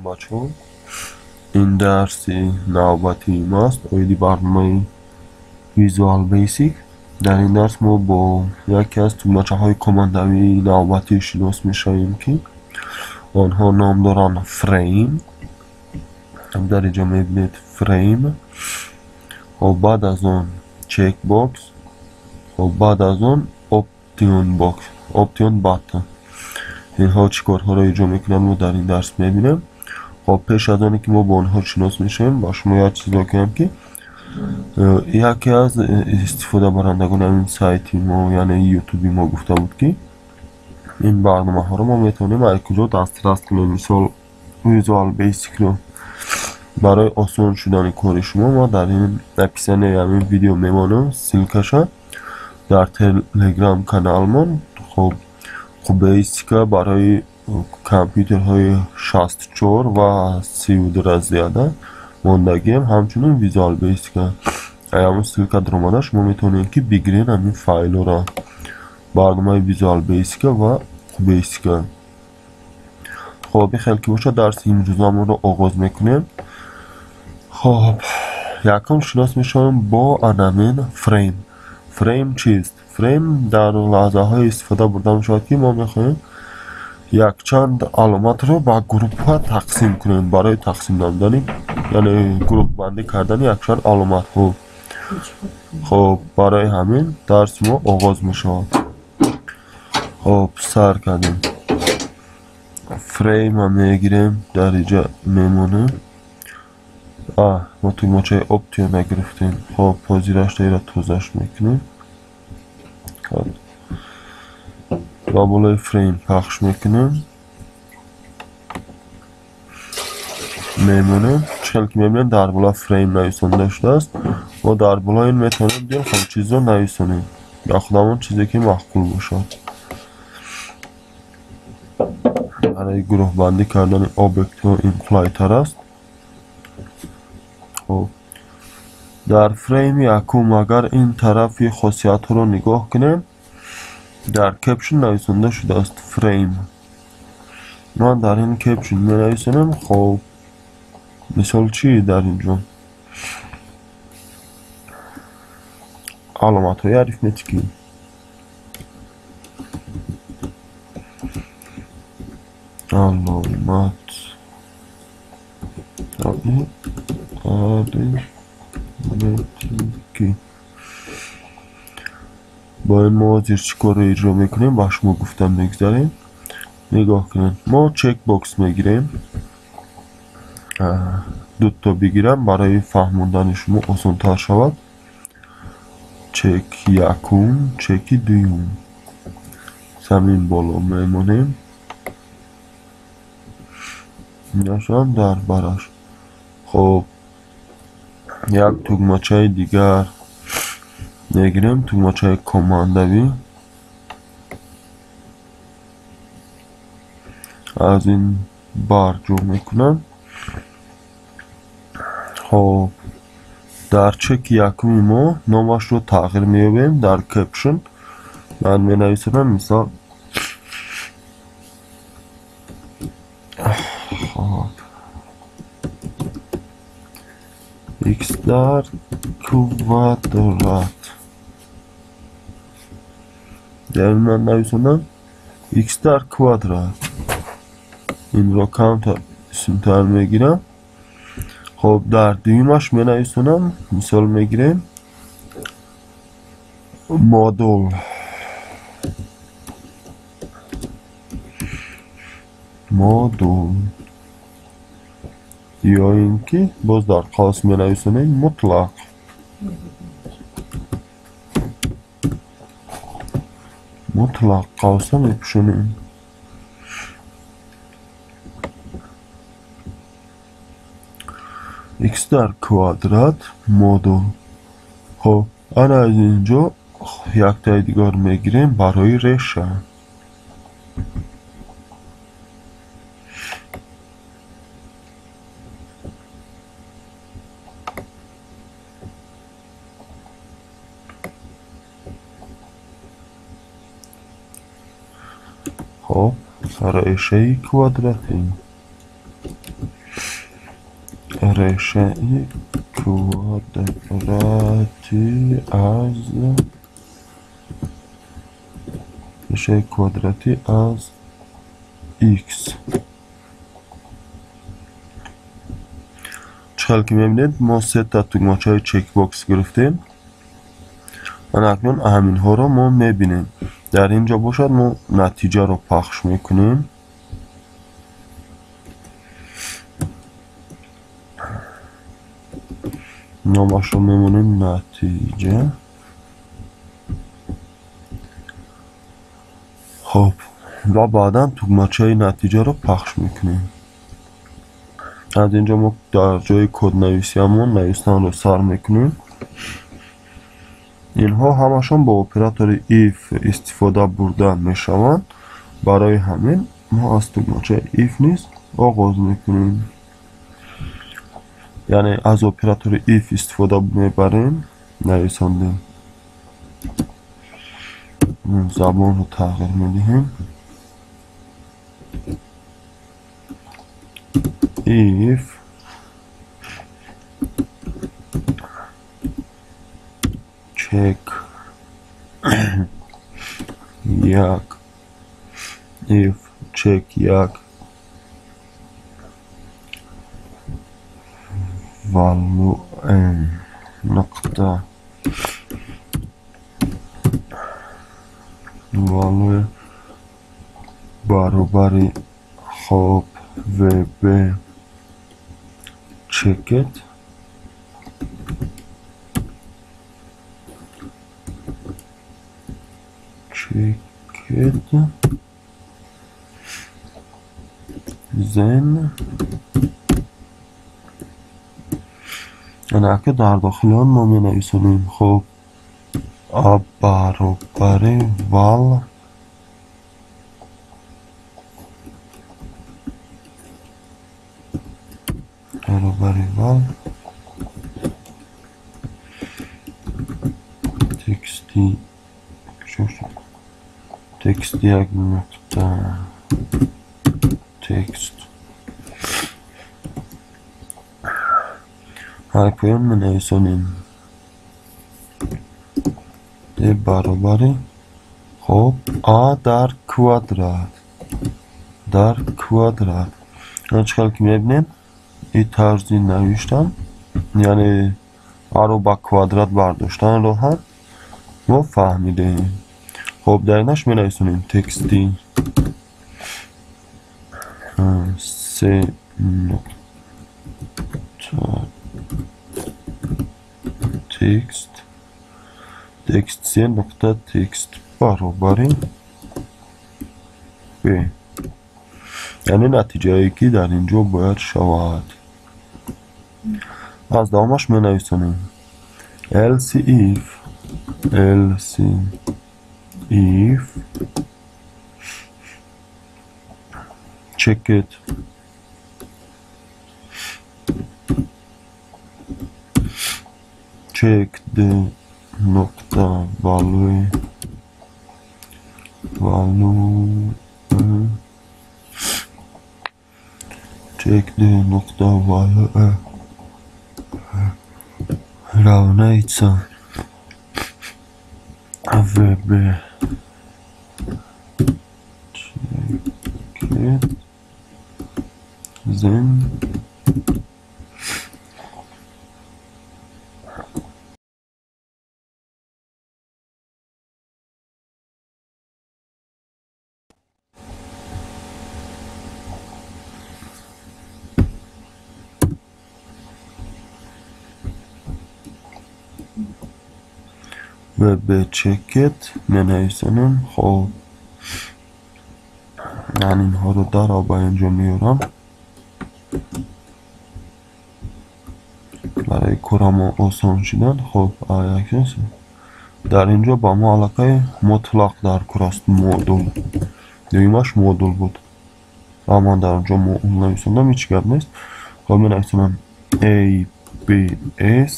Алейкум бачаҳо. Ин дарси навбатии мост оиди барномаи Visual Basic. Дар ин дарс мо бо яке аз тугмачаҳои командавии навбатӣ шинос мешавем, ки онҳо ном доранд Frame. Дар инҷо мебинед Frame. Хоб, баъд аз он Checkbox, хоб, баъд аз он Option Box, Option Button. Инҳо чӣ корҳоро иҷро мекунанд, мо дар ин дарс мебинем. Хоб, пеш аз оне ки мо бо онҳо шинос мешавем, ба шумо як чизро гӯям, ки яке аз истифодабарандагони ҳамин сайти мо, яъне ютуби мо, гуфта буд, ки ин барномаҳоро мо метавонем аз куҷо дастрас кунем. Мисол, Visual Basic-ро барои осон шудани кори шумо мо дар ин описанияи ҳамин видео мемонам ссылкаша дар Telegram каналмон. Хоб, Basic барои компютерҳои 64 ва 32 зиёда мондагием, ҳамчунин Visual Basic. Ҳамон ссылка даромада шумо метавонед, ки бигиред ҳамин файлҳоро, барномаи Visual Basic ва Basic. Хоб, хел ки бошад, дарси имрӯзамонро оғоз мекунем. Хоб, якум шинос мешавем бо анамин Frame. Frame чист? Frame дар лаҳзаҳое истифода бурда мешавад, ки мо мехоҳем якчанд аломатро ба гурӯҳҳо тақсим кунем, барои тақсим намудани, яъне гурӯҳбандӣ кардани якчанд аломатҳо. Хоб, барои ҳамин дарси мо оғоз мешавад. Хоб, сар кардем. Фрейма мегирем, дар инҷа мемонем. Мо тугмачаи Option нагирифтем. Хоб, ҳозирашта ира тозаш мекунем ва болои фрейм пахш мекунем, мемонем. Чӣ хел ки мебинем, дар боло фрейм нависонда шудааст. Мо дар болои ин метавонем дилхоҳ чизро нависонем, ба худамон чизе ки маъқул бошад. Барои гурӯҳбандӣ кардани объектҳо ин қулайтар аст. Хоб, дар фрейми якум агар ин тарафи хосиятҳоро нигоҳ кунем, дар caption нависонда шудааст фрейм. Ман дар ин caption менависонам. Хоб, мисол чӣ дар инҷо? Аломатҳои арифметикӣ. Аломат арифметикӣ. Бо ин мо ҳозир чӣ корро иҷро мекунем, ба шумо гуфта мегузарем. Нигоҳ кунед, мо чекбокс мегирем, дуто бигирам барои фаҳмондани шумо осонтар шавад. Чек якум, чеки дуюм. Замин боло мемонем, инашам дар бараш. Хоб, як тугмачаи дигар мегирем, тугмачаи командавӣ. Аз ин бар ҷо мекунам. Хоб, дар чеки якуми мо номашро тағйир меёбем. Дар caption ман менависонам, мисол, хоб, x дар квадрат. Дар ман нависонам x дар квадрат. Инро камтар исмтар мегирам. Хоб, дар дуюмаш менависонам, мисол мегирем модул. Модул ё ин ки боз дар қавс менависонем мутлақ. Мутлақ қавса мепӯшонем. X дар квадрат модул. Хоб, ана аз инҷо яктаи дигар мегирем барои реша. Хоб, решаи квадратӣ. Решаи квадрати аз решаи квадрати аз x. Чӣ хел ки мебинед, мо сета тугмачаи чекбокс гирифтем. Ана акнун ҳаминҳоро мо мебинем. Дар ин ҷо бошад мо натиҷаро пахш мекунем. Номашро мемонем натиҷа. Хоб, ва баъдан тугмачаи натиҷаро пахш мекунем. Аз ин ҷо мо дар ҷои коднависиамон навистанро сар мекунем. Инҳо ҳамашон бо оператори if истифода бурда мешаванд. Барои ҳамин мо аз тугмачаи if низ оғоз мекунем. Яъне аз оператори if истифода мебарем, нависондем. Забонро тағйир медиҳем. If check як if check як value нуқта value баробари хоб vb checked checked then анака дар дохили он мо менависонем. Хоб, а баробари val баробари val тексти тексти як нуқта текст ҳар поён менависонем д баробари хоб а дар квадрат чӣ хел ки мебинем, ин тарзи навиштан, яъне аро ба квадрат бардоштанро ҳам мо фаҳмидем. Хоб, дар инаш менависонем тексти се нуқта текст текст се нуқта текст баробари б, яъне натиҷае ки дар ин ҷо бояд шавад. Аз давомаш менависонем else if checked checked нуқта value checked нуқта value равняется vb checked then vb checked менависонем. Хоб, ман инҳоро дарҳол ба инҷо меорам барои корамо осон шудан. Хоб, дар инҷо ба мо аллакай мутлақ дар кор аст модул. Дуюмаш модул буд ва ман дар онҷо модул нависондам, ҳеҷ гап нест. Хоб, менависонам a b s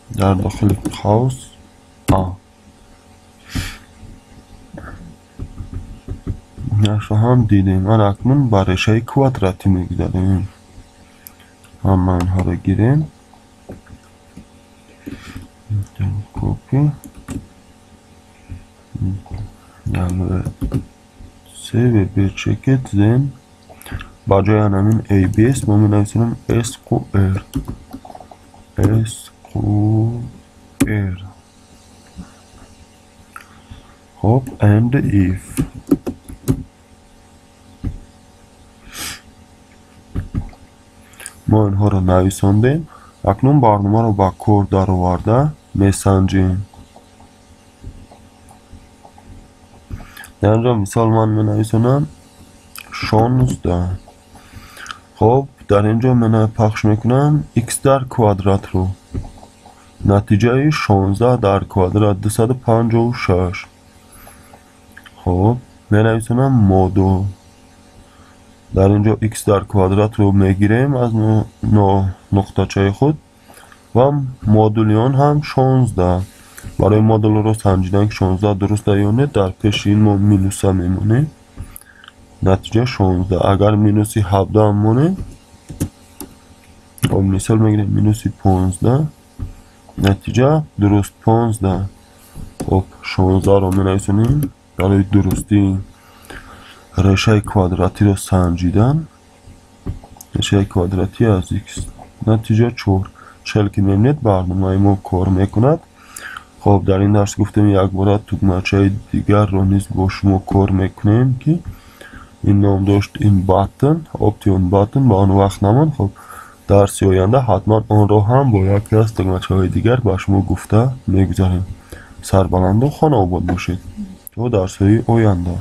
дар дохили қавс а. Нашро ҳам дидем. Ана акнун ба решаи квадратӣ мегузарем. Ҳама инҳоро гирем. Copy. C V B checked then ба ҷои ҳамин ABS мо менависем SQR. SQR. Хоб and if мо инҳоро нависондем. Акнун барномаро ба кор дароварда месанҷем. Дар инҷо мисол ман менависонам 16. Хоб дар инҷо ман пахш мекунам x дар квадратро. Натиҷаи 16 дар квадрат 256. Хоб менависонам модул. Дар инҷо x дар квадратро мегирем аз нуқтачаи худ ва модули он ҳам 16. Барои модулро санҷидан ки 16 дуруст ё не, дар пеши ин мо минуса мемонем. Натиҷа 16. Агар минуси 17 монем, хоб мисол мегирем минуси 15, натиҷа дуруст 15. Хоб 16-ро менависонем барои дурустии решаи квадратиро санҷидан. Решаи квадратӣ аз x натиҷа 4. Чел ки мебинед барномаи мо кор мекунад. Хоб дар ин дарс гуфтем якбора тугмачаи дигарро низ бо шумо кор мекунем ки ин ном дошт ин button, option button, ба он вақт намонд. Хоб дарси оянда ҳатман онро ҳам бо яке аз тугмачаҳои дигар ба шумо гуфта мегузарем. Сарбаланду хонаобод бошед то дарсҳои оянда.